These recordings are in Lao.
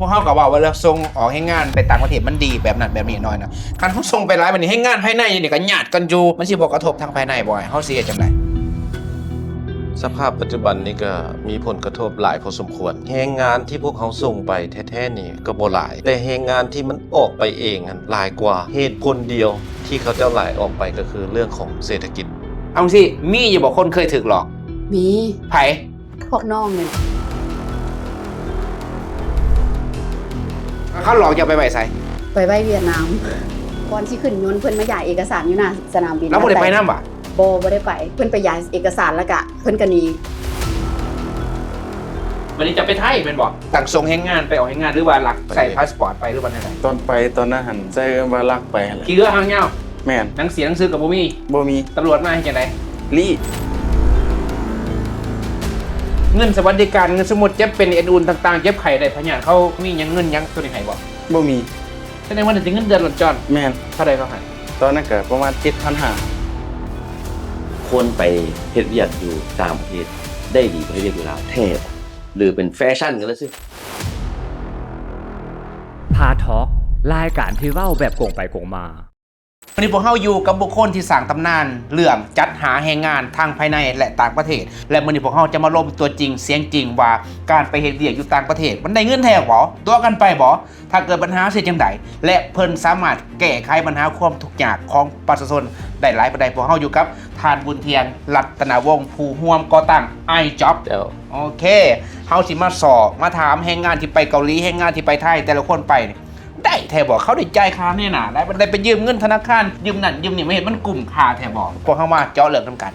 ພວກເຮົາກໍເວົ້າວ່າເລື່ອງສົ່ງອອກແຮງງານໄປຕ່າງປະເທດມັນດີແບບນັ້ນແບບນີ້ໜ້ອຍນະ. ຄັນເຮົາສົ່ງໄປຫຼາຍບາດນີ້ ແຮງງານພາຍໃນຢູ່ນີ້ກໍຍາດກັນຢູ່ ມັນຊິບໍ່ກະທົບທາງພາຍໃນບໍ່? ເຮົາຊິເຮັດຈັ່ງໃດ? ສະພາບປັດຈຸບັນນີ້ກໍມີຜົນກະທົບຫຼາຍພໍສົມຄວນ. ແຮງງານທີ່ພວກເຮົາສົ່ງໄປແທ້ໆນີ້ກໍບໍ່ຫຼາຍ, ແຕ່ແຮງງານທີ່ມັນອອກໄປເອງຫັ້ນຫຼາຍກວ່າ. ເຫດຜົນດຽວທີ່ເຂົາເຈົ້າຫຼາຍອອກໄປກໍຄືເລື່ອງຂອງເສດຖະກິດ. ເອົາຈັ່ງຊີ້ ມີຢູ່ບໍ່ຄົນເຄີຍຖືກຫຼອກ? ມີ. ໃຜ? ພວກນ້ອງນີ້ແຫຼະ. ເຂົາຫຼອກເຈົ້າໄປໄວ້ໃສ? ໄປໄວ້ຫວຽດນາມ. ກ່ອນຊິຂຶ້ນຍົນ ເພິ່ນມາຢາຍເອກະສານຢູ່ໜ້າສະໜາມບິນ. ລາວບໍ່ໄດ້ໄປນຳຫວາ? ບໍ່, ບໍ່ໄດ້ໄປ. ເພິ່ນໄປຢາຍເອກະສານ ແລ້ວກະເພິ່ນກະໜີ. ບັດນີ້ເຈົ້າໄປໄທແມ່ນບໍ່? ຕັ້ງສົ່ງແຮງງານ ໄປອອກແຮງງານ ຫຼືວ່າລັກໃຊ້ພາສປອດໄປ ຫຼືວ່າແນວໃດ? ຕອນໄປຕອນນັ້ນຫັ້ນ ໃຊ້ວ່າລັກໄປຫັ້ນແຫຼະ. ຂີ່ເຮືອຫາງຍາວ? ແມ່ນ. ໜັງສືໜັງສືກໍບໍ່ມີ? ບໍ່ມີ. ຕຳຫຼວດມາເຮັດຈັ່ງໃດ? ລີ້. ເງິນສະຫວັດດີການ ເງິນສົມມຸດເຈັບເປັນເອັນອຸ່ນຕ່າງໆ ເຈັບໄຂ້ໄດ້ພະຍາດ ເຂົາມີຫຍັງ ເງິນຫຍັງໂຕນີ້ໃຫ້ບໍ່? ບໍ່ມີ. ສະແດງວ່າໄດ້ແຕ່ເງິນເດືອນລ້ນຈອນ? ແມ່ນ. ເທົ່າໃດເຂົາໃຫ້? ຕອນນັ້ນກໍປະມານເຈັດພັນຫ້າ. ຄົນໄປເຮັດວຽກຢູ່ຕ່າງປະເທດໄດ້ດີກວ່າເຮັດວຽກຢູ່ລາວແທ້ບໍ່ ຫຼືເປັນແຟຊັ່ນກັນລະຊື່? ພາທອກ ລາຍການທີ່ເວົ້າແບບກົງໄປກົງມາ. ມື້ນີ້ພວກເຮົາຢູ່ກັບບຸກຄົນທີ່ສ້າງຕຳນານເລື່ອງຈັດຫາແຮງງານທັງພາຍໃນ ແລະ ຕ່າງປະເທດ ແລະ ມື້ນີ້ພວກເຮົາຈະມາລົມຕົວຈິງສຽງຈິງວ່າ ການໄປເຮັດວຽກຢູ່ຕ່າງປະເທດມັນໄດ້ເງິນແທ້ບໍ່? ຕົວະກັນໄປບໍ່? ຖ້າເກີດບັນຫາເຮັດຈັ່ງໃດ ແລະ ເພິ່ນສາມາດແກ້ໄຂບັນຫາຄວາມທຸກຍາກຂອງປະຊາຊົນໄດ້ຫຼາຍປານໃດ? ພວກເຮົາຢູ່ກັບທ່ານ ບຸນທຽນ ລັດຕະນະວົງ ຜູ້ຮ່ວມກໍ່ຕັ້ງ ໄອຈັອບ. ເຈົ້າ. ໂອເຄ ເຮົາຊິມາຊອກມາຖາມແຮງງານທີ່ໄປເກົາຫຼີ ແຮງງານທີ່ໄປໄທ ແຕ່ລະຄົນໄປນີ້ ໄດ້ແທ້ບໍ່? ເຂົາໄດ້ຈ່າຍຄ່າແນໜ້າໄດ້ບໍ່? ໄດ້ໄປຢືມເງິນທະນາຄານ ຢືມນັ້ນຢືມນີ້ມາເຮັດ ມັນກຸ້ມຄ່າແທ້ບໍ່? ພວກເຮົາມາເຈາະເລື່ອງນຳກັນ.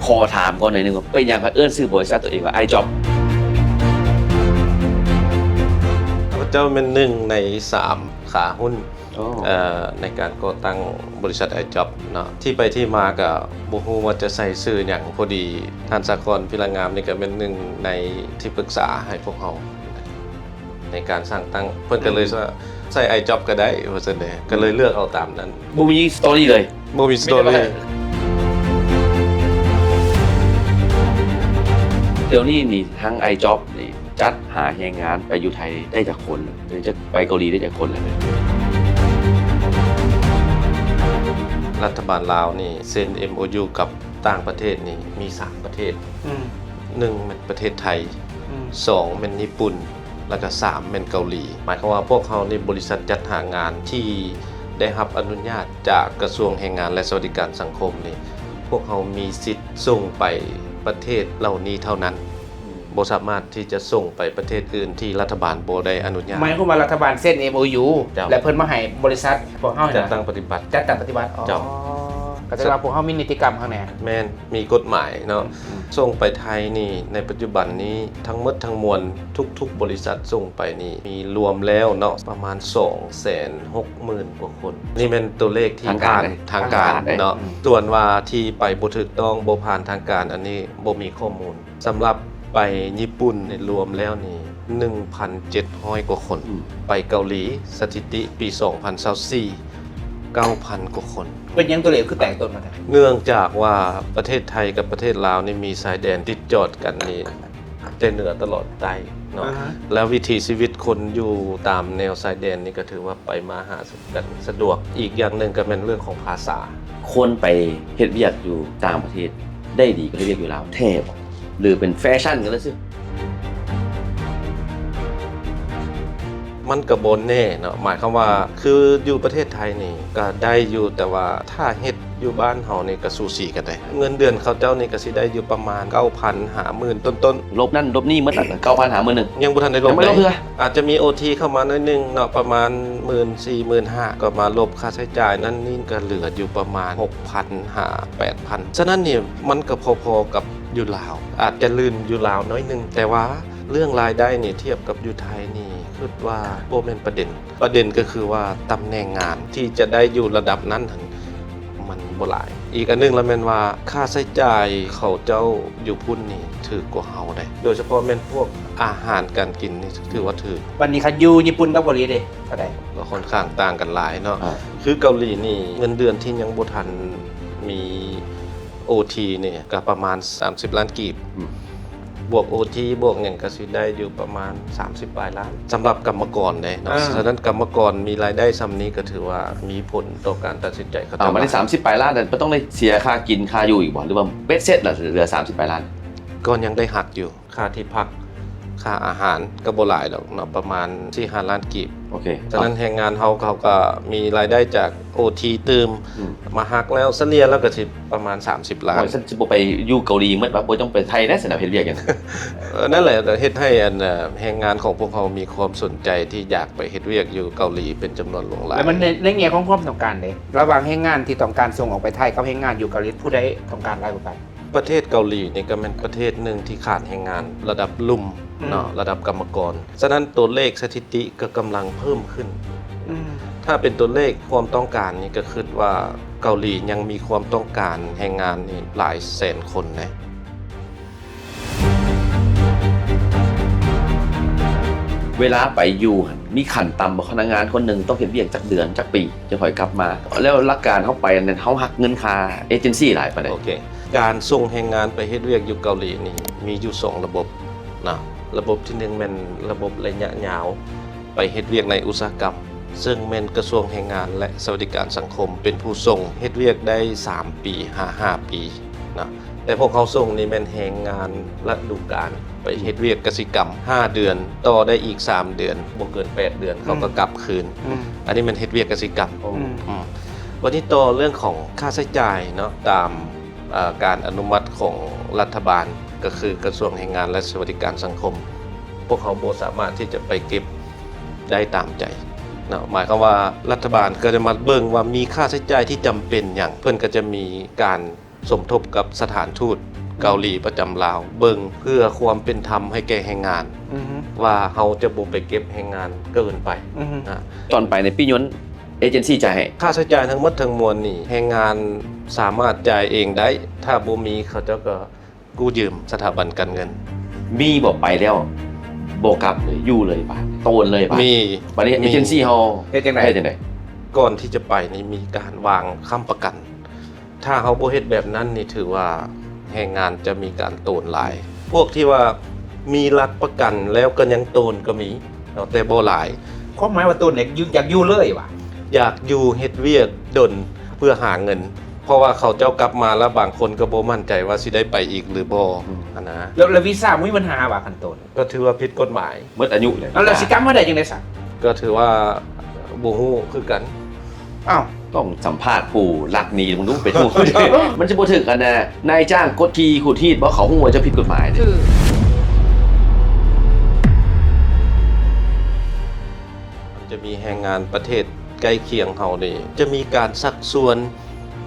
ຂໍຖາມກ່ອນໜ້ອຍໜຶ່ງວ່າ ເປັນຫຍັງເຂົາເອີ້ນຊື່ບໍລິສັດຕົວເອງວ່າ ໄອຈັອບ? ຂ້າພະເຈົ້າແມ່ນໜຶ່ງໃນສາມຂາຫຸ້ນ ໂອ້ ເອີ ໃນການກໍ່ຕັ້ງບໍລິສັດ ໄອຈັອບ ເນາະ. ທີ່ໄປທີ່ມາກໍບໍ່ຮູ້ວ່າຈະໃສ່ຊື່ຫຍັງ, ພໍດີທ່ານ ສາຄອນ ພິລະງາມ ນີ້ກໍແມ່ນໜຶ່ງໃນທີ່ປຶກສາໃຫ້ພວກເຮົາໃນການສ້າງຕັ້ງ, ເພິ່ນກໍເລີຍ ອືມ ວ່າໃສ່ ໄອຈັອບ ກໍໄດ້ ວ່າຊັ້ນເດ. ອືມ ກໍເລີຍເລືອກເອົາຕາມນັ້ນ. ບໍ່ມີສະຕໍຣີເລີຍ? ບໍ່ມີສະຕໍຣີ. ດຽວນີ້ນີ້ ທາງ ໄອຈັອບ ນີ້ ຈັດຫາແຮງງານໄປຢູ່ໄທໄດ້ຈັກຄົນ ຫຼືຈະໄປເກົາຫຼີໄດ້ຈັກຄົນແລ້ວ? ລັດຖະບານລາວນີ້ເຊັນ ເອັມໂອຢູ ກັບຕ່າງປະເທດນີ້ມີສາມປະເທດ. ອືມ ໜຶ່ງແມ່ນປະເທດໄທ, ອືມ ສອງແມ່ນຍີ່ປຸ່ນ ແລ້ວກະສາມແມ່ນເກົາຫຼີ. ໝາຍຄວາມວ່າພວກເຮົານີ້ບໍລິສັດຈັດຫາງານທີ່ໄດ້ຮັບອະນຸຍາດຈາກກະຊວງແຮງງານ ແລະ ສະຫວັດດີການສັງຄົມນີ້ ພວກເຮົາມີສິດສົ່ງໄປປະເທດເຫຼົ່ານີ້ເທົ່ານັ້ນ. ອືມ ບໍ່ສາມາດທີ່ຈະສົ່ງໄປປະເທດອື່ນທີ່ລັດຖະບານບໍ່ໄດ້ອະນຸຍາດ. ໝາຍຄວາມວ່າລັດຖະບານເຊັນ ເອັມໂອຢູ ເຈົ້າ ແລະ ເພິ່ນມາໃຫ້ບໍລິສັດພວກເຮົານີ້ ຈັດຕັ້ງປະຕິບັດ ຈັດຕັ້ງປະຕິບັດ. ອໍ ເຈົ້າ. ກໍແສດງວ່າພວກເຮົາມີນິຕິກຳຂ້າງໃນ. ແມ່ນ, ມີກົດໝາຍເນາະ. ອືມ. ສົ່ງໄປໄທນີ້ ໃນປັດຈຸບັນນີ້ ທັງໝົດທັງມວນ ທຸກໆບໍລິສັດສົ່ງໄປນີ້ ມີລວມແລ້ວເນາະ ປະມານສອງແສນຫົກໝື່ນກວ່າຄົນ. ນີ້ແມ່ນຕົວເລກທີ່ຜ່ານທາງການເນາະ. ອືມ. ສ່ວນວ່າທີ່ໄປບໍ່ຖືກຕ້ອງ ບໍ່ຜ່ານທາງການ ອັນນີ້ບໍ່ມີຂໍ້ມູນ. ສຳລັບໄປຍີ່ປຸ່ນນີ້ ລວມແລ້ວນີ້ ໜຶ່ງພັນເຈັດຮ້ອຍກວ່າຄົນ. ອືມ. ໄປເກົາຫຼີ ສະຖິຕິປີສອງພັນຊາວສີ່ ເກົ້າພັນກວ່າຄົນ. ເປັນຫຍັງຕົວເລກຄືແຕກຕົນມາແທ້? ເນື່ອງຈາກວ່າປະເທດໄທກັບປະເທດລາວນີ້ມີຊາຍແດນຕິດຈອດກັນນີ້ ແຕ່ເໜືອຕະຫຼອດໃຕ້ເນາະ. ອາຮະ. ແລ້ວວິຖີຊີວິດຄົນຢູ່ຕາມແນວຊາຍແດນນີ້ ກໍຖືວ່າໄປມາຫາກັນສະດວກ. ອີກຢ່າງໜຶ່ງກໍແມ່ນເລື່ອງຂອງພາສາ. ຄົນໄປເຮັດວຽກຢູ່ຕ່າງປະເທດໄດ້ດີກວ່າເຮັດວຽກຢູ່ລາວແທ້ບໍ່ ຫຼືເປັນແຟຊັ່ນກັນລະຊື່? ມັນກໍບໍ່ແນ່ເນາະ. ໝາຍຄວາມວ່າ ອືມ ຄືຢູ່ປະເທດໄທນີ້ກໍໄດ້ຢູ່, ແຕ່ວ່າຖ້າເຮັດຢູ່ບ້ານເຮົານີ້ກໍສູສີກັນໄດ໋. ເງິນເດືອນເຂົາເຈົ້ານີ້ກໍຊິໄດ້ຢູ່ປະມານເກົ້າພັນ ຫ້າໝື່ນຕົ້ນໆ. ລົບນັ້ນລົບນີ້ໝົດລະ ເກົ້າພັນ ຫ້າໝື່ນ ຍັງບໍ່ທັນໄດ້ລົບເລີຍ. ອາດຈະມີໂອທີເຂົ້າມາໜ້ອຍໜຶ່ງເນາະ ປະມານໝື່ນສີ່ ໝື່ນຫ້າ ກໍມາລົບຄ່າໃຊ້ຈ່າຍນັ້ນນີ້ ກໍເຫຼືອຢູ່ປະມານຫົກພັນ ຫາ ແປດພັນ. ສະນັ້ນນີ້ ມັນກໍພໍໆກັບຢູ່ລາວ, ອາດຈະລື່ນຢູ່ລາວໜ້ອຍໜຶ່ງ, ແຕ່ວ່າເລື່ອງລາຍໄດ້ນີ້ ທຽບກັບຢູ່ໄທນີ້ ຄິດວ່າບໍ່ແມ່ນປະເດັນ. ປະເດັນກໍຄືວ່າຕຳແໜ່ງງານທີ່ຈະໄດ້ຢູ່ລະດັບນັ້ນຫັ້ນ ມັນບໍ່ຫຼາຍ. ອີກອັນໜຶ່ງລະແມ່ນວ່າ ຄ່າໃຊ້ຈ່າຍເຂົາເຈົ້າຢູ່ພຸ້ນນີ້ຖືກກວ່າເຮົາເດ້, ໂດຍສະເພາະແມ່ນພວກອາຫານການກິນນີ້ຖືວ່າຖືກ. ບັດນີ້ຄັນຢູ່ຍີ່ປຸ່ນກັບເກົາຫຼີເດ ເທົ່າໃດ? ກໍຂ້ອນຂ້າງຕ່າງກັນຫຼາຍເນາະ. ອາ ຄືເກົາຫຼີນີ້ ເງິນເດືອນທີ່ຍັງບໍ່ທັນມີໂອທີນີ້ ກໍປະມານສາມສິບລ້ານກີບ. ອືມ. ບວກໂອທີ ບວກຫຍັງກໍຊິໄດ້ຢູ່ປະມານສາມສິບປາຍລ້ານ ສຳລັບກຳມະກອນເດ້ເນາະ. ອ່າ ສະນັ້ນກຳມະກອນມີລາຍໄດ້ສ່ຳນີ້ກໍຖືວ່າມີຜົນຕໍ່ການຕັດສິນໃຈເຂົາ ເອົາ ເຈົ້າ ມາໄດ້ສາມສິບປາຍລ້ານ ແລ້ວບໍ່ຕ້ອງໄດ້ເສຍຄ່າກິນຄ່າຢູ່ອີກບໍ່ ຫຼືວ່າເບັດເສັດລະເຫຼືອສາມສິບປາຍລ້ານ? ກໍຍັງໄດ້ຫັກຢູ່ ຄ່າທີ່ພັກ ຄ່າອາຫານກໍບໍ່ຫຼາຍດອກເນາະ ປະມານສີ່ຫ້າລ້ານກີບ. ໂອເຄ ສະນັ້ນແຮງງານເຮົາ ເຂົາກໍມີລາຍໄດ້ຈາກໂອທີຕື່ມ ອືມ ມາຫັກແລ້ວ ສະເລ່ຍແລ້ວກໍຊິປະມານສາມສິບລ້ານ. ໂອ້ຍ ຊັ້ນຊິບໍ່ໄປຢູ່ເກົາຫຼີໝົດວະ ບໍ່ຕ້ອງໄປໄທແດ່ຊັ້ນນະ ເຮັດວຽກຫຍັງ? ເອີ ນັ້ນແຫຼະ ເຮັດໃຫ້ອັນ ເອີ ແຮງງານຂອງພວກເຮົາມີຄວາມສົນໃຈທີ່ຢາກໄປເຮັດວຽກຢູ່ເກົາຫຼີເປັນຈຳນວນຫຼວງຫຼາຍ. ແລ້ວມັນໃນ ໃນແງ່ຂອງຄວາມຕ້ອງການເດ ລະຫວ່າງແຮງງານທີ່ຕ້ອງການສົ່ງອອກໄປໄທກັບແຮງງານຢູ່ເກົາຫຼີ ຜູ້ໃດຕ້ອງການຫຼາຍກວ່າກັນ? ປະເທດເກົາຫຼີນີ້ກໍແມ່ນປະເທດໜຶ່ງທີ່ຂາດແຮງງານລະດັບລຸ່ມ ອືມ ເນາະ ລະດັບກຳມະກອນ. ສະນັ້ນຕົວເລກສະຖິຕິກໍກຳລັງເພີ່ມຂຶ້ນ. ອືມ ຖ້າເປັນຕົວເລກຄວາມຕ້ອງການນີ້ ກໍຄິດວ່າເກົາຫຼີຍັງມີຄວາມຕ້ອງການແຮງງານນີ້ຫຼາຍແສນຄົນເດ້. ເວລາໄປຢູ່ຫັ້ນ ມີຂັ້ນຕ່ຳບໍ່? ພະນັກງານຄົນໜຶ່ງຕ້ອງເຮັດວຽກຈັກເດືອນ ຈັກປີ ຈຶ່ງຄ່ອຍກັບມາ? ແລ້ວຫຼັກການເຮົາໄປນັ້ນ ເຮົາຫັກເງິນຄ່າເອເຈັນຊີຫຼາຍປານໃດ? ໂອເຄ ການສົ່ງແຮງງານໄປເຮັດວຽກຢູ່ເກົາຫຼີນີ້ ມີຢູ່ສອງລະບົບນະ. ລະບົບທີໜຶ່ງແມ່ນລະບົບໄລຍະຍາວ ໄປເຮັດວຽກໃນອຸດສາຫະກຳ ເຊິ່ງແມ່ນກະຊວງແຮງງານ ແລະ ສະຫວັດດີການສັງຄົມ ເປັນຜູ້ສົ່ງເຮັດວຽກໄດ້ສາມປີ ຫາຫ້າປີນະ. ແຕ່ພວກເຮົາສົ່ງນີ້ແມ່ນແຮງງານລະດູການ ໄປເຮັດວຽກກະສິກຳຫ້າເດືອນ ຕໍ່ໄດ້ອີກສາມເດືອນ ບໍ່ເກີນແປດເດືອນ ເຂົາກໍກັບຄືນ. ອືມ ອັນນີ້ແມ່ນເຮັດວຽກກະສິກຳ. ໂອ້ ອືມ ອືມ ບັດນີ້ຕໍ່ເລື່ອງຂອງຄ່າໃຊ້ຈ່າຍເນາະ ຕາມ ເອີ ການອະນຸມັດຂອງລັດຖະບານ ກໍຄືກະຊວງແຮງງານ ແລະ ສະຫວັດດີການສັງຄົມ ພວກເຮົາບໍ່ສາມາດທີ່ຈະໄປເກັບໄດ້ຕາມໃຈເນາະ. ໝາຍຄວາມວ່າລັດຖະບານກໍຈະມາເບິ່ງວ່າມີຄ່າໃຊ້ຈ່າຍທີ່ຈຳເປັນຫຍັງ ເພິ່ນກໍຈະມີການສົມທົບກັບສະຖານທູດເກົາຫຼີປະຈຳລາວ ເບິ່ງເພື່ອຄວາມເປັນທຳໃຫ້ແກ່ແຮງງານ ອືຮຶ ວ່າເຮົາຈະບໍ່ໄປເກັບແຮງງານເກີນໄປ ອືຮຶ ນະ. ຕອນໄປໃນປີຍົນ ເອເຈັນຊີຈ່າຍໃຫ້. ຄ່າໃຊ້ຈ່າຍທັງໝົດທັງມວນນີ້ ແຮງງານສາມາດຈ່າຍເອງໄດ້ ຖ້າບໍ່ມີ ເຂົາເຈົ້າກໍກູ້ຢືມສະຖາບັນການເງິນ. ມີບໍ່ໄປແລ້ວບໍ່ກັບເລີຍ ຢູ່ເລີຍບາດ ໂຕນເລີຍບາດ? ມີ. ບາດນີ້ ມີ ເອເຈັນຊີເຮົາເຮັດຈັ່ງໃດ? ເຮັດຈັ່ງໃດ? ກ່ອນທີ່ຈະໄປນີ້ມີການວາງຄ້ຳປະກັນ. ຖ້າເຮົາບໍ່ເຮັດແບບນັ້ນນີ້ ຖືວ່າແຮງງານຈະມີການໂຕນຫຼາຍ. ພວກທີ່ວ່າມີຫຼັກປະກັນແລ້ວກໍຍັງໂຕນກໍມີເນາະ ແຕ່ບໍ່ຫຼາຍ. ຄວາມໝາຍວ່າໂຕນນີ້ ຢາກຢູ່ເລີຍຫວາ? ຢາກຢູ່ເຮັດວຽກດົນເພື່ອຫາເງິນ ເພາະວ່າເຂົາເຈົ້າກັບມາແລ້ວ ບາງຄົນກໍບໍ່ໝັ້ນໃຈວ່າຊິໄດ້ໄປອີກຫຼືບໍ່ ອືມ ຫັ້ນນະ. ແລ້ວ ແລ້ວວີຊາບໍ່ມີບັນຫາຫວາ ຄັນໂຕນ? ກໍຖືວ່າຜິດກົດໝາຍ. ໝົດອາຍຸເລີຍ. ເອົາ ແລ້ວຊິກັບມາໄດ້ຈັ່ງໃດຊະ? ກໍຖືວ່າບໍ່ຮູ້ຄືກັນ. ອ້າວ ຕ້ອງສຳພາດຜູ້ລັກໜີເບິ່ງດູ ເປັນຜູ້ ມັນຊິບໍ່ຖືກອັນນະ ນາຍຈ້າງກົດຂີ່ຂູດຮີດບໍ່? ເຂົາຮູ້ວ່າເຈົ້າຜິດກົດໝາຍເດ້. ຈະມີແຮງງານປະເທດໃກ້ຄຽງເຮົານີ້ ຈະມີການຊັກຊວນ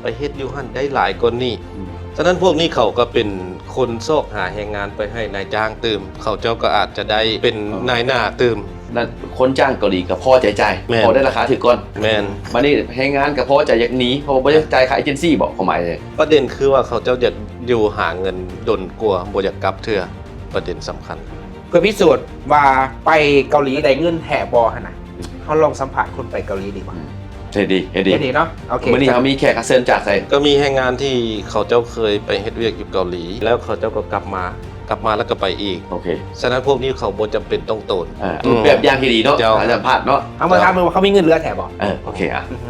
ໄປເຮັດຢູ່ຫັ້ນໄດ້ຫຼາຍກວ່ານີ້. ອືມ ສະນັ້ນພວກນີ້ເຂົາກໍເປັນຄົນຊອກຫາແຮງງານໄປໃຫ້ນາຍຈ້າງຕື່ມ ເຂົາເຈົ້າກໍອາດຈະໄດ້ເປັນ ເອີ ນາຍໜ້າຕື່ມ. ນັ້ນຄົນຈ້າງເກົາຫຼີກໍພໍໃຈຈ່າຍ ແມ່ນ ພໍໄດ້ລາຄາຖືກກ່ອນ. ແມ່ນ. ບາດນີ້ແຮງງານກໍພໍໃຈຢາກໜີ ເພາະວ່າບໍ່ຢາກຈ່າຍຄ່າເອເຈັນຊີບໍ ຄວາມໝາຍ? ປະເດັນຄືວ່າເຂົາເຈົ້າຢາກຢູ່ຫາເງິນດົນກວ່າ ບໍ່ຢາກກັບເທື່ອ ປະເດັນສຳຄັນ. ເພື່ອພິສູດວ່າໄປເກົາຫຼີໄດ້ເງິນແທ້ບໍ່ຫັ້ນນະ ເຮົາລອງສຳພາດຄົນໄປເກົາຫຼີດີກວ່າ. ອືມ ເຮັດດີ ເຮັດດີ ເຮັດດີເນາະ. ໂອເຄ ມື້ນີ້ເຮົາມີແຂກຮັບເຊີນຈາກໃສ? ກໍມີແຮງງານທີ່ເຂົາເຈົ້າເຄີຍໄປເຮັດວຽກຢູ່ເກົາຫຼີ ແລ້ວເຂົາເຈົ້າກໍກັບມາ ກັບມາແລ້ວກໍໄປອີກ. ໂອເຄ ສະນັ້ນພວກນີ້ເຂົາບໍ່ຈຳເປັນຕ້ອງໂຕນ. ອ່າ ອືມ ຮູບແບບຢ່າງທີ່ດີເນາະ ເຈົ້າ ໃຫ້ສຳພາດເນາະ. ເຮົາມາຖາມເບິ່ງວ່າເຂົາມີເງິນເຫຼືອແທ້ບໍ່? ເອີ ໂອເຄ ອ່ະ. ອືຮຶ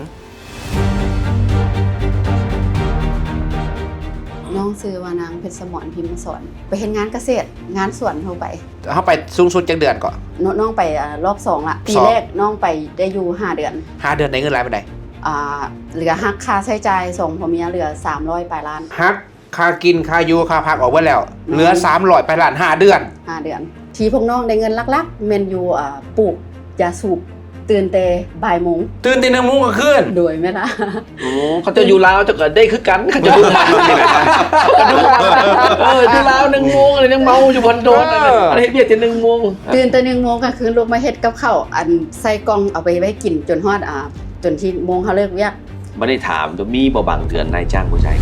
ນ້ອງຊື່ວ່ານາງ ເພັດສະໝອນ ພິມມະສອນ ໄປເຮັດງານກະເສດ ງານສວນທົ່ວໄປ. ເຮົາໄປສູງສຸດຈັກເດືອນເກາະ? ນ້ອງ ນ້ອງໄປ ອ່າ ລອບສອງລະ. ສອງ ປີແລກນ້ອງໄປໄດ້ຢູ່ຫ້າເດືອນ. ຫ້າເດືອນໄດ້ເງິນຫຼາຍປານໃດ? ອ່າ ເຫຼືອຫັກຄ່າໃຊ້ຈ່າຍສອງຜົວເມຍ ເຫຼືອສາມຮ້ອຍປາຍລ້ານ. ຫັກຄ່າກິນ ຄ່າຢູ່ ຄ່າພັກອອກເບິດແລ້ວ ອືມ ເຫຼືອສາມຮ້ອຍປາຍລ້ານ ຫ້າເດືອນ. ຫ້າເດືອນ ທີ່ພວກນ້ອງໄດ້ເງິນຫຼັກໆ ແມ່ນຢູ່ ອ່າ ປູກຢາສູບ ຕື່ນແຕ່ບ່າຍໂມງ. ຕື່ນແຕ່ໜຶ່ງໂມງກາງຄືນ? ໂດຍ ແມ່ນລະ. ໂອ້ ເຂົາເຈົ້າຢູ່ລາວເຈົ້າກໍໄດ້ຄືກັນ ເຂົາເຈົ້າຢູ່ລາວ ເອີ ຢູ່ລາວໜຶ່ງໂມງແລ້ວຍັງເມົາຢູ່ບ່ອນໂດນ. ເອີ ອັນເຮັດວຽກແຕ່ໜຶ່ງໂມງ ຕື່ນແຕ່ໜຶ່ງໂມງກາງຄືນ ລຸກມາເຮັດກັບເຂົ້າ ອັນໃສ່ກ່ອງເອົາໄປໄວ້ກິນຈົນຮອດ ອ່າ ຈົນທີ່ໂມງເຮົາເລີກວຽກ. ບັດນີ້ຖາມ ມີບໍ່ບາງເດືອນນາຍຈ້າງບໍ່ຈ່າຍ?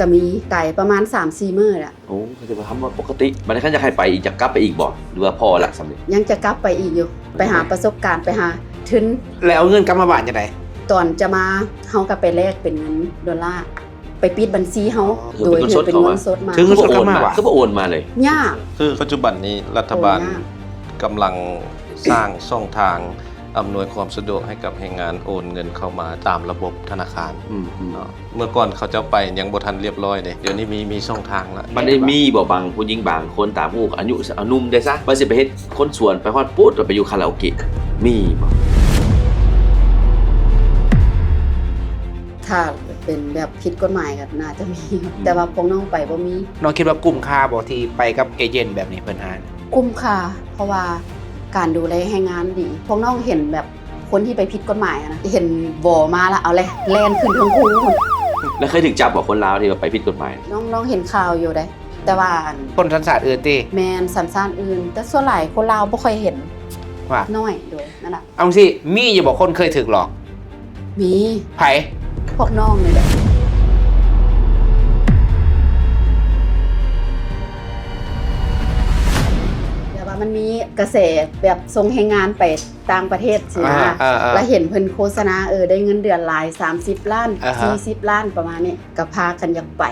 ກໍມີ ຕາຍປະມານສາມສີ່ມື້ແຫຼະ. ໂອ້ ກໍຖືວ່າທຳວ່າປົກກະຕິ. ບັດນີ້ຄັນຢາກໃຫ້ໄປອີກ ຢາກກັບໄປອີກບໍ່ ຫຼືວ່າພໍລະສ່ຳນີ້? ຍັງຈະກັບໄປອີກຢູ່ ໄປຫາປະສົບການ ໄປຫາທຶນ. ແລ້ວເອົາເງິນກັບມາບ້ານຈັ່ງໃດ? ຕອນຈະມາເຮົາກໍໄປແລກເປັນເງິນໂດລາ. ໄປປິດບັນຊີເຮົາ ໂດຍຖືເປັນເງິນສົດມາ. ຖືເງິນສົດເຂົ້າມາຫວາ? ຄືບໍ່ໂອນມາເລີຍ? ຍາກ. ຄືປັດຈຸບັນນີ້ລັດຖະບານ ໂອນຍາກ. ກຳລັງສ້າງຊ່ອງທາງອຳນວຍຄວາມສະດວກໃຫ້ກັບແຮງງານໂອນເງິນເຂົ້າມາຕາມລະບົບທະນາຄານ ອືມໆ ເນາະ. ເມື່ອກ່ອນເຂົາເຈົ້າໄປຍັງບໍ່ທັນລຽບຮ້ອຍເດ້ ດຽວນີ້ມີ ມີຊ່ອງທາງລະ. ບັດນີ້ມີບໍ່ ບາງຜູ້ຍິງບາງຄົນຕາມຮູ້ ອາຍຸ ອາ ໜຸ່ມໄດ້ຊະ ວ່າຊິໄປເຮັດຄົນສວນ ໄປຮອດປຸດ ແລ້ວໄປຢູ່ຄາຣາໂອເກະ ມີບໍ່? ຖ້າເປັນແບບຜິດກົດໝາຍກໍໜ້າຈະມີ ອືມ ແຕ່ວ່າພວກນ້ອງໄປບໍ່ມີ. ນ້ອງຄິດວ່າກຸ້ມຄ່າບໍ່ ທີ່ໄປກັບເອເຈນແບບນີ້ເພິ່ນຫາ? ກຸ້ມຄ່າ ເພາະວ່າການດູແລແຮງງານດີ. ພວກນ້ອງເຫັນແບບ ຄົນທີ່ໄປຜິດກົດໝາຍຫັ້ນນະ ເຫັນວໍມາລະເອົາແຫຼະ ແລ່ນຂຶ້ນເທິງພູພຸ້ນ. ແລ້ວເຄີຍຖືກຈັບບໍ່ ຄົນລາວທີ່ວ່າໄປຜິດກົດໝາຍ? ນ້ອງ ນ້ອງເຫັນຂ່າວຢູ່ເດ້ ແຕ່ວ່າອັນ ຄົນສັນຊາດອື່ນຕິ? ແມ່ນ ສັນຊາດອື່ນ ແຕ່ສ່ວນຫຼາຍຄົນລາວບໍ່ຄ່ອຍເຫັນ ວ່າ ນ້ອຍ ໂດຍ ນັ້ນລະ. ເອົາຊີ້ ມີຢູ່ບໍ່ຄົນເຄີຍຖືກຫຼອກ? ມີ. ໃຜ? ພວກນ້ອງນີ້ແຫຼະ. ແບບວ່າມັນມີກະແສແບບສົ່ງແຮງງານໄປ ຕ່າງປະເທດຊີ້ນະ ອ່າໆໆ ລະເຫັນເພິ່ນໂຄສະນາ ເອີ ໄດ້ເງິນເດືອນຫຼາຍ ສາມສິບລ້ານ ອ່າຮະ ສີ່ສິບລ້ານ ປະມານນີ້ ກະພາກັນຢາກໄປ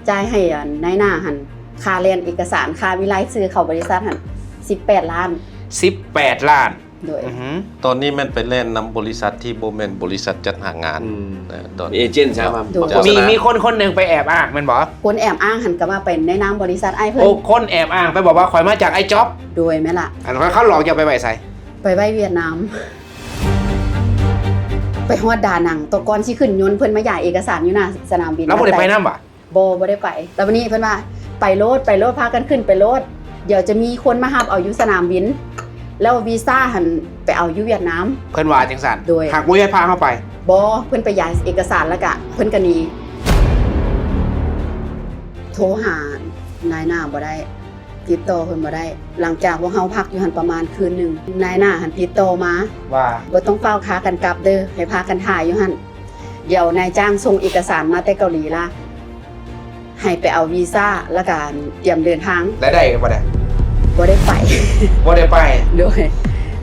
ຈ່າຍໃຫ້ ອັນ ນາຍໜ້າຫັ້ນ ຄ່າແລ່ນເອກະສານ ຄ່າມີລາຍຊື່ເຂົ້າບໍລິສັດຫັ້ນ ສິບແປດລ້ານ. ສິບແປດລ້ານ? ໂດຍ ອືຮຶ ຕອນນີ້ແມ່ນໄປແລ່ນນຳບໍລິສັດທີ່ບໍ່ແມ່ນບໍລິສັດຈັດຫາງານ ອືມ ເອີ ຕອນ ເອເຈນ ໃຊ່ ໂດຍ ມີ ມີຄົນຄົນໜຶ່ງໄປແອບອ້າງແມ່ນບໍ່? ຄົນແອບອ້າງຫັ້ນກະວ່າໄປໃນນາມບໍລິສັດອ້າຍເພິ່ນ. ໂອ້ ຄົນແອບອ້າງໄປບອກວ່າຂ້ອຍມາຈາກໄອ້ຈ໊ອບ. ໂດຍ ແມ່ນລະ. ອັນເຂົາ ເຂົາຫຼອກເຈົ້າໄປໄວ້ໃສ? ໄປໄວ້ຫວຽດນາມ. ໄປຮອດດານັງ ຕອນກ່ອນຊິຂຶ້ນຍົນ ເພິ່ນມາຢາຍເອກະສານຢູ່ໜ້າສະໜາມບິນ. ລາວບໍ່ໄດ້ໄປນຳຫວາ? ບໍ່ ບໍ່ໄດ້ໄປ. ແລ້ວບາດນີ້ເພິ່ນວ່າ ໄປໂລດ ໄປໂລດ ພາກັນຂຶ້ນໄປໂລດ ດຽວຈະມີຄົນມາຮັບເອົາຢູ່ສະໜາມບິນ ແລ້ວວີຊາຫັ້ນໄປເອົາຢູ່ຫວຽດນາມ. ເພິ່ນວ່າຈັ່ງຊັ້ນ? ໂດຍ. ຫາກບໍ່ຍາດພາເຮົາໄປ? ບໍ່ ເພິ່ນໄປຢາຍເອກະສານ ແລ້ວກະເພິ່ນກະໜີ. ໂທຫານາຍໜ້າບໍ່ໄດ້. ຕິດຕໍ່ເພິ່ນບໍ່ໄດ້. ຫຼັງຈາກພວກເຮົາພັກຢູ່ຫັ້ນປະມານຄືນໜຶ່ງ ນາຍໜ້າຫັ້ນຕິດຕໍ່ມາວ່າ ບໍ່ຕ້ອງຟ້າວພາກັນກັບເດີ ໃຫ້ພາກັນຖ້າຢູ່ຫັ້ນ ດຽວນາຍຈ້າງສົ່ງເອກະສານມາແຕ່ເກົາຫຼີລະ ໃຫ້ໄປເອົາວີຊາ ແລ້ວກະຕຽມເດີນທາງ. ແລ້ວໄດ້ບໍ່ໄດ້? ບໍ່ໄດ້ໄປ. ບໍ່ໄດ້ໄປ? ໂດຍ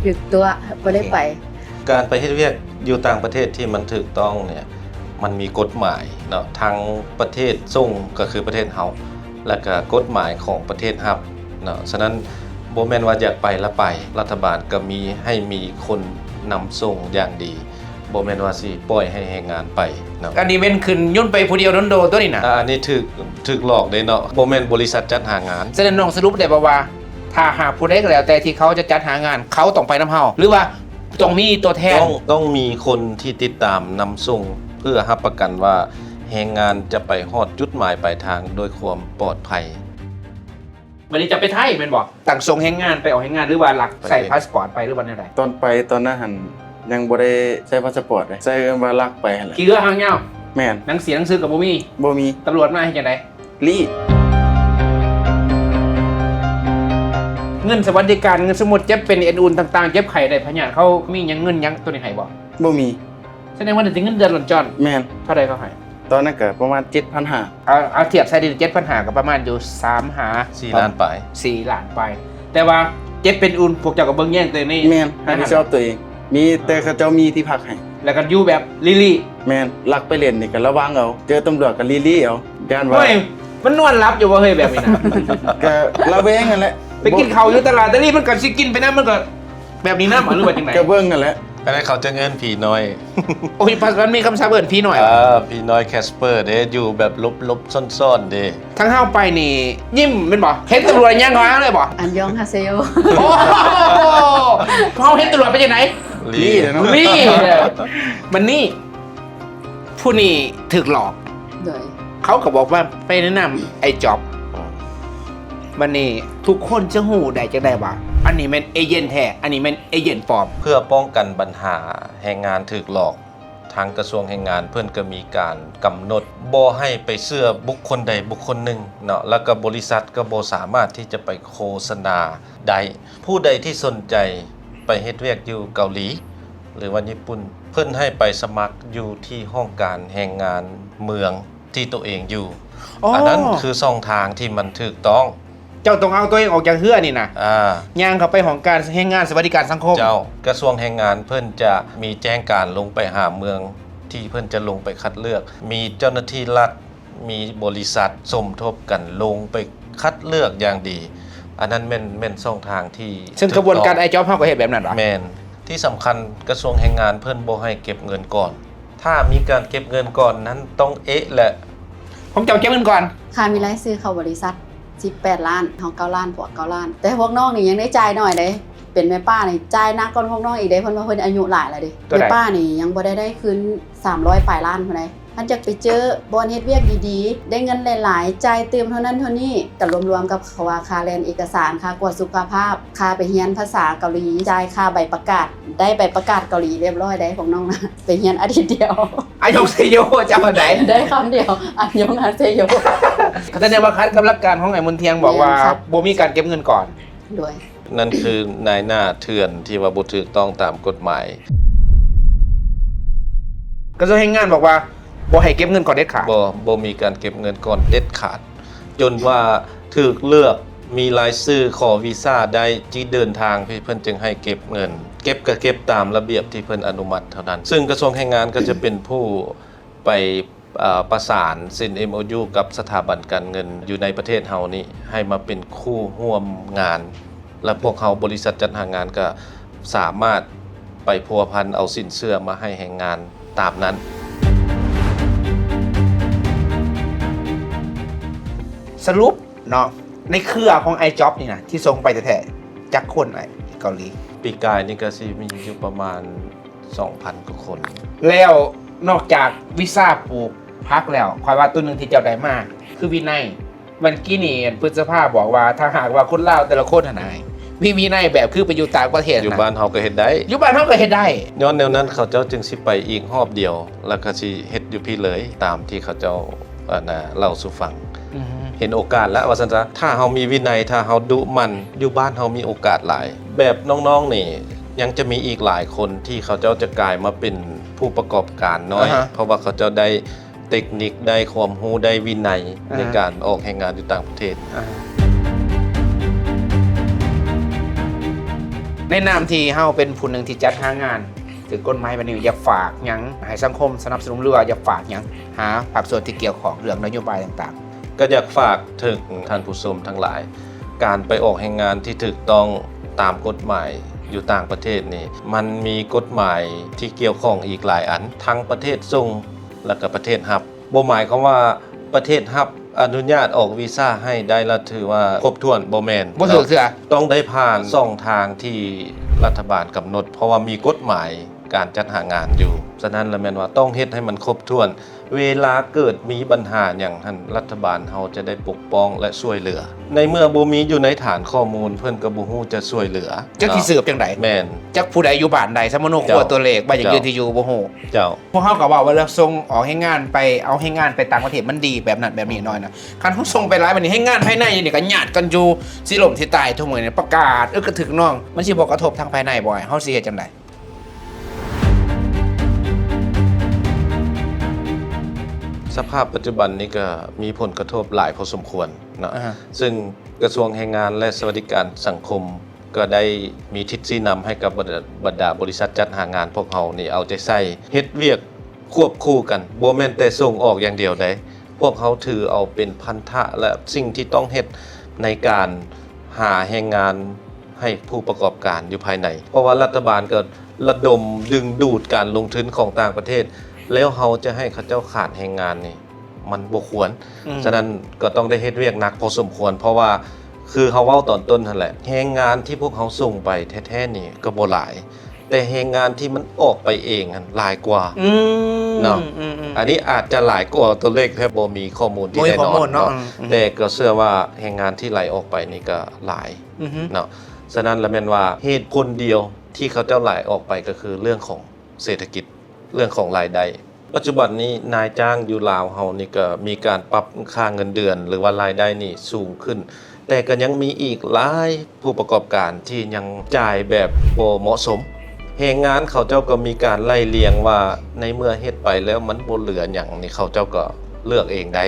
ຖືກຕົວະ ບໍ່ໄດ້ໄປ. ໂອເຄ ການໄປເຮັດວຽກຢູ່ຕ່າງປະເທດທີ່ມັນຖືກຕ້ອງເນຍ ມັນມີກົດໝາຍເນາະ ທັງປະເທດສົ່ງກໍຄືປະເທດເຮົາ ແລ້ວກໍກົດໝາຍຂອງປະເທດຮັບເນາະ. ສະນັ້ນ ບໍ່ແມ່ນວ່າຢາກໄປລະໄປ ລັດຖະບານກໍມີ ໃຫ້ມີຄົນນຳສົ່ງຢ່າງດີ ບໍ່ແມ່ນວ່າຊິປ່ອຍໃຫ້ແຮງງານໄປເນາະ. ອັນນີ້ແມ່ນຂຶ້ນຍົນໄປຜູ້ດຽວໂດດໆ ຕົວນີ້ນະ? ອ່າ ອັນນີ້ຖືກ ຖືກຫຼອກເດ້ເນາະ ບໍ່ແມ່ນບໍລິສັດຈັດຫາງານ. ສະນັ້ນ ນ້ອງສະຫຼຸບໄດ້ບໍ່ວ່າ ຖ້າຫາກຜູ້ໃດກໍແລ້ວແຕ່ທີ່ເຂົາຈະຈັດຫາງານ ເຂົາຕ້ອງໄປນຳເຮົາ ຫຼືວ່າຕ້ອງມີຕົວແທນ? ຕ້ອງ ຕ້ອງມີຄົນທີ່ຕິດຕາມນຳສົ່ງ ເພື່ອຮັບປະກັນວ່າແຮງງານຈະໄປຮອດຈຸດໝາຍປາຍທາງດ້ວຍຄວາມປອດໄພ. ບັດນີ້ຈະໄປໄທແມ່ນບໍ່? ຕັ້ງສົ່ງແຮງງານ ໄປເອົາແຮງງານ ຫຼືວ່າລັກໃຊ້ພາສປອດໄປ ຫຼືວ່າແນວໃດ? ຕອນໄປຕອນນັ້ນຫັ້ນ ຍັງບໍ່ໄດ້ໃຊ້ພາສປອດເດ້ ໃຊ້ເອີ້ນວ່າລັກໄປຫັ້ນແຫຼະ. ຂີ່ເຮືອຫາງຍາວ? ແມ່ນ. ໜັງສື ໜັງສືກໍບໍ່ມີ? ບໍ່ມີ. ຕຳຫຼວດມາເຮັດຈັ່ງໃດ? ລີ້. ເງິນສະຫວັດດີການ ເງິນສົມມຸດເຈັບເປັນເອັນອຸ່ນຕ່າງໆ ເຈັບໄຂ້ໄດ້ພະຍາດ ເຂົາມີຫຍັງ ເງິນຫຍັງໂຕນີ້ໃຫ້ບໍ່? ບໍ່ມີ. ສະແດງວ່າໄດ້ແຕ່ເງິນເດືອນລ້ນຈອນ. ແມ່ນ. ເທົ່າໃດເຂົາໃຫ້? ຕອນນັ້ນກໍປະມານເຈັດພັນຫ້າ. ເອົາ ເອົາທຽບໃສ່ເດ ເຈັດພັນຫ້າກໍປະມານຢູ່ສາມຫາ ສີ່ລ້ານປາຍ ສີ່ລ້ານປາຍ. ແຕ່ວ່າເຈັບເປັນອຸ່ນ ພວກເຈົ້າກໍເບິ່ງແຍງໂຕນີ້. ແມ່ນ. ຮັບຜິດຊອບໂຕເອງ. ມີແຕ່ເຂົາເຈົ້າມີທີ່ພັກໃຫ້ ແລ້ວກໍຢູ່ແບບລີ້ໆ. ແມ່ນ. ລັກໄປຫຼິ້ນນີ້ກໍລະວັງເອົາ ເຈີຕຳຫຼວດກໍລີ້ໆເອົາ ຢ້ານວ່າ. ໂອ້ຍ ມັນນອນຫຼັບຢູ່ບໍ່ເຮີ້ຍ ແບບນີ້ນະ? ກໍລະແວງຫັ້ນແຫຼະ. ໄປກິນເຂົ້າຢູ່ຕະຫຼາດຕະລີ້ ມັນກໍຊິກິນໄປນຳ ມັນກໍແບບນີ້ນຳ ຫຼືວ່າຈັ່ງໃດ? ກໍເບິ່ງຫັ້ນແຫຼະ. ອັນນັ້ນເຂົາຈະເອີ້ນຜີນ້ອຍ. ໂອ້ຍ ມັນມີຄຳສັບເອີ້ນຜີນ້ອຍ. ເອີ ຜີນ້ອຍແຄສເປີເດ້ ຢູ່ແບບຫຼົບໆ ຊ່ອນໆເດ້. ທາງເຮົາໄປນີ້ຍິ້ມແມ່ນບໍ່? ເຫັນຕຳຫຼວດຍັງເຂົາຫາເລີຍບໍ່? ອັນຢອງຮາເຊໂຍ. ໂອ້ ເຮົາເຫັນຕຳຫຼວດເປັນຈັ່ງໃດ? ລີ້ເນາະ ລີ້. ມັນນີ້ ຜູ້ນີ້ຖືກຫຼອກ. ໂດຍ. ເຂົາກໍບອກວ່າໄປແນະນຳໄອ້ຈ໊ອບ. ບັດນີ້ທຸກຄົນຈະຮູ້ໄດ້ຈັ່ງໃດວ່າ ອັນນີ້ແມ່ນເອເຈນແທ້ ອັນນີ້ແມ່ນເອເຈນປອມ? ເພື່ອປ້ອງກັນບັນຫາແຮງງານຖືກຫຼອກ ທາງກະຊວງແຮງງານເພິ່ນກໍມີການກຳນົດບໍ່ໃຫ້ໄປເຊື່ອບຸກຄົນໃດບຸກຄົນໜຶ່ງເນາະ ແລ້ວກໍບໍລິສັດກໍບໍ່ສາມາດທີ່ຈະໄປໂຄສະນາໄດ້. ຜູ້ໃດທີ່ສົນໃຈໄປເຮັດວຽກຢູ່ເກົາຫຼີ ຫຼືວ່າຍີ່ປຸ່ນ ເພິ່ນໃຫ້ໄປສະໝັກຢູ່ທີ່ຫ້ອງການແຮງງານເມືອງທີ່ໂຕເອງຢູ່. ອໍ ອັນນັ້ນຄືຊ່ອງທາງທີ່ມັນຖືກຕ້ອງ. ເຈົ້າຕ້ອງເອົາຕົວເອງອອກຈາກເຮືອນີ້ນະ ອ່າ ຍ່າງເຂົ້າໄປຫ້ອງການແຮງງານສະຫວັດດີການສັງຄົມ. ເຈົ້າ. ກະຊວງແຮງງານເພິ່ນຈະມີແຈ້ງການລົງໄປຫາເມືອງທີ່ເພິ່ນຈະລົງໄປຄັດເລືອກ ມີເຈົ້າໜ້າທີ່ລັດ ມີບໍລິສັດສົມທົບກັນລົງໄປຄັດເລືອກຢ່າງດີ. ອັນນັ້ນແມ່ນ ແມ່ນຊ່ອງທາງທີ່ ເຊິ່ງຂະບວນການ ໄອຈອບ ເຮົາກໍເຮັດແບບນັ້ນຫວາ? ແມ່ນ. ທີ່ສຳຄັນກະຊວງແຮງງານເພິ່ນບໍ່ໃຫ້ເກັບເງິນກ່ອນ. ຖ້າມີການເກັບເງິນກ່ອນນັ້ນຕ້ອງເອະແຫຼະ. ຂອງເຈົ້າເກັບເງິນກ່ອນ? ຄ່າມີລາຍຊື່ເຂົ້າບໍລິສັດ ສິບແປດລ້ານ, ເຮົາເກົ້າລ້ານ, ພວກເກົ້າລ້ານ. ແຕ່ພວກນ້ອງນີ້ຍັງໄດ້ຈ່າຍໜ້ອຍເດ້. ເປັນແມ່ປ້ານີ້ຈ່າຍໜັກກວ່າພວກນ້ອງອີກເດ້, ເພິ່ນວ່າເພິ່ນອາຍຸຫຼາຍແລ້ວເດ້. ເທົ່າໃດ? ແມ່ປ້ານີ້ຍັງບໍ່ໄດ້ ໄດ້ຄືນສາມຮ້ອຍປາຍລ້ານພຸ້ນໃດ. ຄັນຈະໄປເຈີບ່ອນເຮັດວຽກດີໆ ໄດ້ເງິນຫຼາຍໆ ຈ່າຍຕື່ມເທົ່ານັ້ນເທົ່ານີ້, ກໍລວມໆກັບເຂົາວ່າຄ່າແລ່ນເອກະສານ, ຄ່າກວດສຸຂະພາບ, ຄ່າໄປຮຽນພາສາເກົາຫຼີ, ຈ່າຍຄ່າໃບປະກາດ, ໄດ້ໃບປະກາດເກົາຫຼີຮຽບຮ້ອຍໄດ໋ພວກນ້ອງນະ, ໄປຮຽນອາທິດດຽວ. ອາຍົງເຊໂຍ ເຈົ້າອັນໃດ? ໄດ້ຄຳດຽວ, ອາຍົງອາເຊໂຍ. ສະແດງວ່າຂັດກັບຫຼັກການຂອງອ້າຍມົນທຽງ ບອກວ່າ ແມ່ນ ບໍ່ມີການເກັບເງິນກ່ອນ. ໂດຍ. ນັ້ນຄືນາຍໜ້າເຖື່ອນທີ່ວ່າບໍ່ຖືກຕ້ອງຕາມກົດໝາຍ. ກະຊວງແຮງງານບອກວ່າບໍ່ໃຫ້ເກັບເງິນກ່ອນເດັດຂາດ. ບໍ່, ບໍ່ມີການເກັບເງິນກ່ອນເດັດຂາດ ຈົນວ່າຖືກເລືອກ ມີລາຍຊື່ຂໍວີຊາໄດ້ ຈິເດີນທາງ ເພິ່ນຈຶ່ງໃຫ້ເກັບເງິນ. ເກັບກະເກັບຕາມລະບຽບທີ່ເພິ່ນອະນຸມັດເທົ່ານັ້ນ. ເຊິ່ງກະຊວງແຮງງານກໍຈະເປັນຜູ້ໄປ ເອີ ປະສານເຊັນ ເອັມໂອຢູ ກັບສະຖາບັນການເງິນຢູ່ໃນປະເທດເຮົານີ້ ໃຫ້ມາເປັນຄູ່ຮ່ວມງານ ແລະ ພວກເຮົາ ບໍລິສັດຈັດຫາງານ ກໍສາມາດໄປພົວພັນເອົາສິນເຊື່ອມາໃຫ້ແຮງງານຕາມນັ້ນ. ສະຫຼຸບເນາະ ໃນເຄືອຂອງ ໄອຈອບ ນີ້ນະ ທີ່ສົ່ງໄປແທ້ໆ ຈັກຄົນ ອ້າຍ ທີ່ເກົາຫຼີ? ປີກາຍນີ້ກໍຊິມີຢູ່ປະມານ ສອງພັນກວ່າຄົນ. ແລ້ວນອກຈາກວີຊາປູກຜັກແລ້ວ ຂ້ອຍວ່າໂຕໜຶ່ງທີ່ເຈົ້າໄດ້ມາ ຄືວິໄນ. ວັນກີ້ນີ້ ພຶດສະພາບອກວ່າ ຖ້າຫາກວ່າຄົນລາວແຕ່ລະຄົນຫັ້ນນະ ມີວິໄນແບບຄືໄປຢູ່ຕ່າງປະເທດ ຢູ່ບ້ານເຮົາກໍເຮັດໄດ້. ຢູ່ບ້ານເຮົາກໍເຮັດໄດ້. ຍ້ອນແນວນັ້ນ ເຂົາເຈົ້າຈຶ່ງຊິໄປອີກຮອບດຽວ ແລ້ວກໍຊິເຮັດຢູ່ພີ້ເລີຍ ຕາມທີ່ເຂົາເຈົ້າ ອັນນ່າ ເລົ່າສູ່ຟັງ. ອືຮຶ. ເຫັນໂອກາດແລ້ວວ່າຊັ້ນຊະ. ຖ້າເຮົາມີວິໄນ, ຖ້າເຮົາດຸໝັ່ນ, ຢູ່ບ້ານເຮົາມີໂອກາດຫຼາຍ. ແບບນ້ອງໆນີ້ ຍັງຈະມີອີກຫຼາຍຄົນທີ່ເຂົາເຈົ້າຈະກາຍມາເປັນຜູ້ປະກອບການນ້ອຍ, ອາຮະ ເພາະວ່າເຂົາເຈົ້າໄດ້ເຕັກນິກ, ໄດ້ຄວາມຮູ້, ໄດ້ວິໄນ ອາຮະ ໃນການອອກແຮງງານຢູ່ຕ່າງປະເທດ. ອາຮະ. ໃນນາມທີ່ເຮົາເປັນຜູ້ໜຶ່ງທີ່ຈັດຫາງານຖືກກົດໝາຍແບບນີ້ ຢາກຝາກຫຍັງໃຫ້ສັງຄົມສະໜັບສະໜູນ ຫຼືວ່າຢາກຝາກຫຍັງຫາພາກສ່ວນທີ່ກ່ຽວຂ້ອງເລື່ອງນະໂຍບາຍຕ່າງໆ? ກໍຢາກຝາກເຖິງທ່ານຜູ້ຊົມທັງຫຼາຍ, ການໄປອອກແຮງງານທີ່ຖືກຕ້ອງຕາມກົດໝາຍຢູ່ຕ່າງປະເທດນີ້ ມັນມີກົດໝາຍທີ່ກ່ຽວຂ້ອງອີກຫຼາຍອັນ, ທັງປະເທດສົ່ງ ແລະ ກະປະເທດຮັບ. ບໍ່ໝາຍຄວາມວ່າປະເທດຮັບອະນຸຍາດອອກວີຊາໃຫ້ໄດ້ແລ້ວຖືວ່າຄົບຖ້ວນ, ບໍ່ແມ່ນ. ບໍ່ຖືກເທື່ອ. ຕ້ອງໄດ້ຜ່ານຊ່ອງທາງທີ່ລັດຖະບານກຳນົດ, ເພາະວ່າມີກົດໝາຍການຈັດຫາງານຢູ່. ສະນັ້ນລະແມ່ນວ່າຕ້ອງເຮັດໃຫ້ມັນຄົບຖ້ວນ. ເວລາເກີດມີບັນຫາຫຍັງຫັ້ນ ລັດຖະບານເຮົາຈະໄດ້ປົກປ້ອງ ແລະ ຊ່ວຍເຫຼືອ. ໃນເມື່ອບໍ່ມີຢູ່ໃນຖານຂໍ້ມູນ, ເພິ່ນກໍບໍ່ຮູ້ຈະຊ່ວຍເຫຼືອ. ຈັກຊິສືບຈັ່ງໃດ? ແມ່ນ. ຈັກຜູ້ໃດຢູ່ບ້ານໃດ, ສຳມະໂນຄົວ ເຈົ້າ ຕົວເລກ, ບ້ານ ເຈົ້າ ເລກທີ່ຢູ່ ບໍ່ຮູ້. ເຈົ້າ. ພວກເຮົາກໍເວົ້າວ່າເລື່ອງສົ່ງອອກແຮງງານໄປ ເອົາແຮງງານໄປຕ່າງປະເທດມັນດີແບບນັ້ນແບບນີ້ໜ້ອຍນະ. ຄັນເຮົາສົ່ງໄປຫຼາຍບາດນີ້ ແຮງງານພາຍໃນນີ້ກໍຍາດກັນຢູ່ ຊິລົ້ມຊິຕາຍທຸກມື້ນີ້ ປະກາດອຶກກະທຶກນອງ ມັນຊິບໍ່ກະທົບທາງພາຍໃນບໍ່? ເຮົາຊິເຮັດຈັ່ງໃດ? ສະພາບປັດຈຸບັນນີ້ກໍມີຜົນກະທົບຫຼາຍພໍສົມຄວນເນາະ ອາຮະ ຊຶ່ງກະຊວງແຮງງານ ແລະ ສະຫວັດດີການສັງຄົມ ກໍໄດ້ມີທິດຊີ້ນຳໃຫ້ກັບບັນດາ ບັນດາບໍລິສັດຈັດຫາງານພວກເຮົານີ້ເອົາໃຈໃສ່ເຮັດວຽກຄວບຄູ່ກັນ, ບໍ່ແມ່ນແຕ່ສົ່ງອອກຢ່າງດຽວໃດ. ພວກເຮົາຖືເອົາເປັນພັນທະ ແລະ ສິ່ງທີ່ຕ້ອງເຮັດໃນການຫາແຮງງານໃຫ້ຜູ້ປະກອບການຢູ່ພາຍໃນ, ເພາະວ່າລັດຖະບານກໍລະດົມດຶງດູດການລົງທຶນຂອງຕ່າງປະເທດ, ແລ້ວເຮົາຈະໃຫ້ເຂົາເຈົ້າຂາດແຮງງານນີ້ ມັນບໍ່ຄວນ. ອືມ ສະນັ້ນກໍຕ້ອງໄດ້ເຮັດວຽກໜັກພໍສົມຄວນ, ເພາະວ່າຄືເຮົາເວົ້າຕອນຕົ້ນຫັ້ນແຫຼະ, ແຮງງານທີ່ພວກເຮົາສົ່ງໄປແທ້ໆນີ້ກໍບໍ່ຫຼາຍ, ແຕ່ແຮງງານທີ່ມັນອອກໄປເອງຫັ້ນຫຼາຍກວ່າ. ອືມ ເນາະ. ອືມໆ ອັນນີ້ອາດຈະຫຼາຍກວ່າຕົວເລກ, ແທບບໍ່ມີຂໍ້ມູນທີ່ແນ່ນອນເນາະ. ອືມ ແຕ່ກໍເຊື່ອວ່າແຮງງານທີ່ໄຫຼອອກໄປນີ້ກໍຫຼາຍ ອືຮຶ ເນາະ. ສະນັ້ນລະແມ່ນວ່າເຫດຜົນດຽວທີ່ເຂົາເຈົ້າໄຫຼອອກໄປກໍຄືເລື່ອງຂອງເສດຖະກິດ, ເລື່ອງຂອງລາຍໄດ້. ປັດຈຸບັນນີ້ນາຍຈ້າງຢູ່ລາວເຮົານີ້ກໍມີການປັບຄ່າເງິນເດືອນ ຫຼືວ່າລາຍໄດ້ນີ້ສູງຂຶ້ນ, ແຕ່ກໍຍັງມີອີກຫຼາຍຜູ້ປະກອບການທີ່ຍັງຈ່າຍແບບບໍ່ເໝາະສົມ. ແຮງງານເຂົາເຈົ້າກໍມີການໄລ່ລຽງວ່າ ໃນເມື່ອເຮັດໄປແລ້ວມັນບໍ່ເຫຼືອຫຍັງນີ້ ເຂົາເຈົ້າກໍເລືອກເອງໄດ້.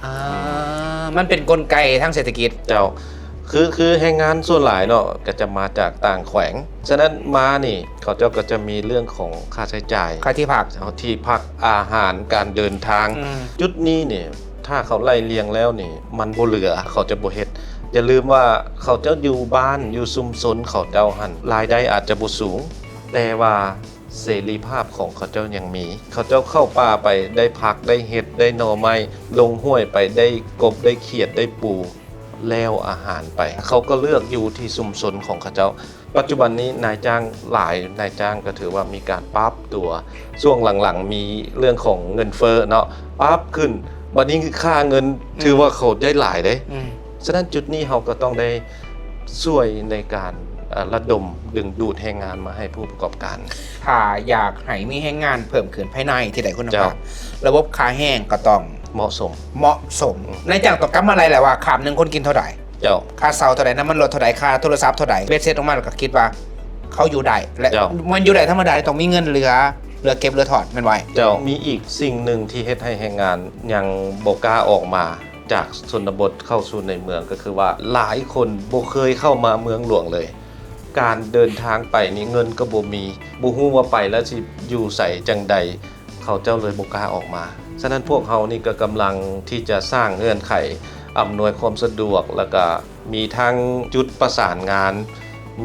ອ່າ ມັນເປັນກົນໄກທາງເສດຖະກິດ. ເຈົ້າ. ຄື ຄືແຮງງານສ່ວນຫຼາຍເນາະ ກໍຈະມາຈາກຕ່າງແຂວງ. ສະນັ້ນມານີ້ ເຂົາເຈົ້າກໍຈະມີເລື່ອງຂອງຄ່າໃຊ້ຈ່າຍ, ຄ່າທີ່ພັກ, ເຮົາ ທີ່ພັກ, ອາຫານ, ການເດີນທາງ. ອືມ. ຈຸດນີ້ນີ້ ຖ້າເຂົາໄລ່ລຽງແລ້ວນີ້ ມັນບໍ່ເຫຼືອ ເຂົາຈະບໍ່ເຮັດ. ຢ່າລືມວ່າເຂົາເຈົ້າຢູ່ບ້ານ ຢູ່ຊຸມຊົນເຂົາເຈົ້າຫັ້ນ ລາຍໄດ້ອາດຈະບໍ່ສູງ ແຕ່ວ່າເສລີພາບຂອງເຂົາເຈົ້າຍັງມີ. ເຂົາເຈົ້າເຂົ້າປ່າໄປ ໄດ້ຜັກ ໄດ້ເຫັດ ໄດ້ໜໍ່ໄມ້, ລົງຫ້ວຍໄປ ໄດ້ກົບ ໄດ້ຂຽດ ໄດ້ປູ ແລ້ວອາຫານໄປ. ເຂົາກໍເລືອກຢູ່ທີ່ຊຸມຊົນຂອງເຂົາເຈົ້າ. ປັດຈຸບັນນີ້ນາຍຈ້າງຫຼາຍນາຍຈ້າງກໍຖືວ່າມີການປັບຕົວ. ຊ່ວງຫຼັງໆມີເລື່ອງຂອງເງິນເຟີ້ເນາະ ປັບຂຶ້ນ, ບັດນີ້ຄ່າເງິນ ອືມ ຖືວ່າເຂົາໄດ້ຫຼາຍເດ້. ອືມ ສະນັ້ນຈຸດນີ້ເຮົາກໍຕ້ອງໄດ້ຊ່ວຍໃນການ ເອີ່ ລະດົມດຶງດູດແຮງງານມາໃຫ້ຜູ້ປະກອບການ. ຖ້າຢາກໃຫ້ມີແຮງງານເພີ່ມຂຶ້ນພາຍໃນທີ່ໄດ້ຄຸນນະພາບ ເຈົ້າ ລະບົບຄ່າແຮງກໍຕ້ອງເໝາະສົມ ເໝາະສົມ. ອືມ ນາຍຈ້າງຕ້ອງກຳມາໄລ່ແຫຼະວ່າ ຄາບໜຶ່ງຄົນກິນເທົ່າໃດ? ເຈົ້າ ຄ່າເຊົ່າເທົ່າໃດ? ນ້ຳມັນລົດເທົ່າໃດ? ຄ່າໂທລະສັບເທົ່າໃດ? ເບັດເສັດອອກມາແລ້ວກໍຄິດວ່າເຂົາຢູ່ໄດ້ ແລະ ເຈົ້າ ມັນຢູ່ໄດ້ທຳມະດາ ຕ້ອງມີເງິນເຫຼືອ ເຫຼືອເກັບເຫຼືອຖອນ ແມ່ນບໍ່? ເຈົ້າ ມີອີກສິ່ງໜຶ່ງທີ່ເຮັດໃຫ້ແຮງງານຍັງບໍ່ກ້າອອກມາຈາກຊົນນະບົດເຂົ້າສູ່ໃນເມືອງ ກໍຄືວ່າຫຼາຍຄົນບໍ່ເຄີຍເຂົ້າມາເມືອງຫຼວງເລີຍ. ການເດີນທາງໄປນີ້ເງິນກໍບໍ່ມີ, ບໍ່ຮູ້ວ່າໄປແລ້ວຊິຢູ່ໃສຈັ່ງໃດ. ເຂົາເຈົ້າເລີຍບໍ່ກ້າອອກມາ. ສະນັ້ນພວກເຮົານີ້ກໍກຳລັງທີ່ຈະສ້າງເງື່ອນໄຂອຳນວຍຄວາມສະດວກ ແລ້ວກໍມີທັງຈຸດປະສານງານ,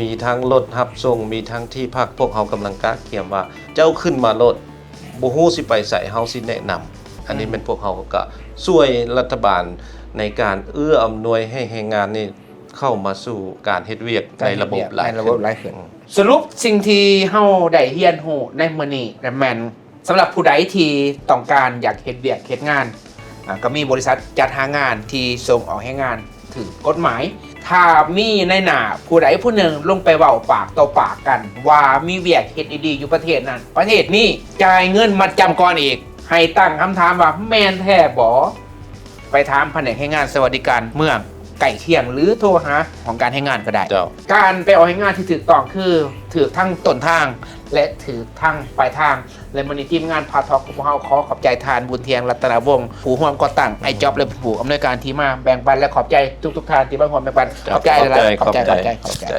ມີທັງລົດຮັບສົ່ງ, ມີທັງທີ່ພັກ. ພວກເຮົາກຳລັງກະກຽມວ່າ ເຈົ້າຂຶ້ນມາໂລດ, ບໍ່ຮູ້ຊິໄປໃສ ເຮົາຊິແນະນຳ. ອັນນີ້ ອືມ ແມ່ນພວກເຮົາກໍຊ່ວຍລັດຖະບານໃນການເອື້ອອຳນວຍໃຫ້ແຮງງານນີ້ເຂົ້າມາສູ່ການເຮັດວຽກໃນລະບົບຫຼາຍຂຶ້ນ. ໃນລະບົບຫຼາຍຂຶ້ນ. ອືມ ສະຫຼຸບສິ່ງທີ່ເຮົາໄດ້ຮຽນຮູ້ໃນມື້ນີ້ແມ່ນ ສຳລັບຜູ້ໃດທີ່ຕ້ອງການຢາກເຮັດວຽກເຮັດງານ ອາ ກໍມີບໍລິສັດຈັດຫາງານທີ່ສົ່ງອອກແຮງງານຖືກກົດໝາຍ. ຖ້າມີນາຍໜ້າຜູ້ໃດຜູ້ໜຶ່ງລົງໄປເວົ້າປາກຕໍ່ປາກກັນວ່າມີວຽກເຮັດດີໆຢູ່ປະເທດນັ້ນປະເທດນີ້ ຈ່າຍເງິນມັດຈຳກ່ອນອີກ, ໃຫ້ຕັ້ງຄຳຖາມວ່າແມ່ນແທ້ບໍ? ໄປຖາມພະແນກແຮງງານສະຫວັດດີການເມືອງໃກ້ຄຽງ ຫຼື ໂທຫາຫ້ອງການແຮງງານກໍໄດ້. ເຈົ້າ. ການໄປອອກແຮງງານທີ່ຖືກຕ້ອງຄືຖືກທັງຕົ້ນທາງ ແລະ ຖືກທັງປາຍທາງ. ແລະ ມື້ນີ້ທີມງານພາທອກຂອງພວກເຮົາຂໍຂອບໃຈທ່ານ ບຸນທຽງ ລັດຕະນະວົງ ຜູ້ຮ່ວມກໍ່ຕັ້ງ ອືມ ໄອຈ໋ອບ ແລະ ຜູ້ອຳນວຍການທີ່ມາແບ່ງປັນ ແລະ ຂອບໃຈທຸກໆທ່ານທີ່ມາຮ່ວມແບ່ງປັນ. ເຈົ້າ. ຂອບໃຈຫຼາຍໆ. ຂອບໃຈ ຂອບໃຈ ຂອບໃຈ ຂອບໃຈ.